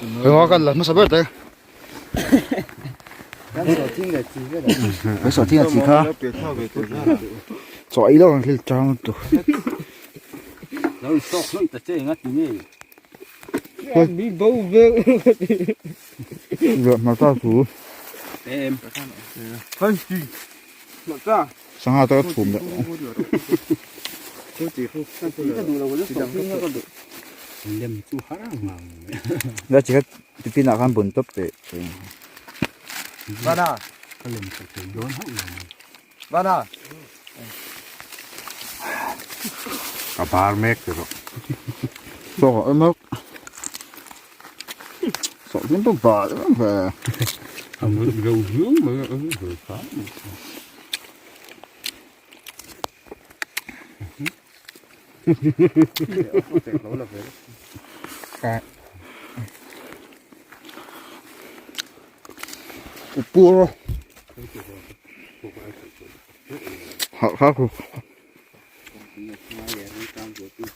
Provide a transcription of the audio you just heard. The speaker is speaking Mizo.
Renga kan la hmasa ber te. Kan sawhthing a chi kha. Chaw ei lo kan thil chang tu. Lo sawk hlawih ta che nga ti nge. Mi bo vel. Leh hmarcha chu. Em. Hmarcha. Sangha te ka chhum leh. Lem chu har ang ngang. La chi kha tipin ah khan bun tawp teh. Vana. Ka lem chak thei dawn hauh lo mai. Vana. Ka bar mek te rawh. Chaw ka em mek. Sawh hlim pawh bar em ve. A ngut reuh viau mai a em ve kha. Pur. Ha ha.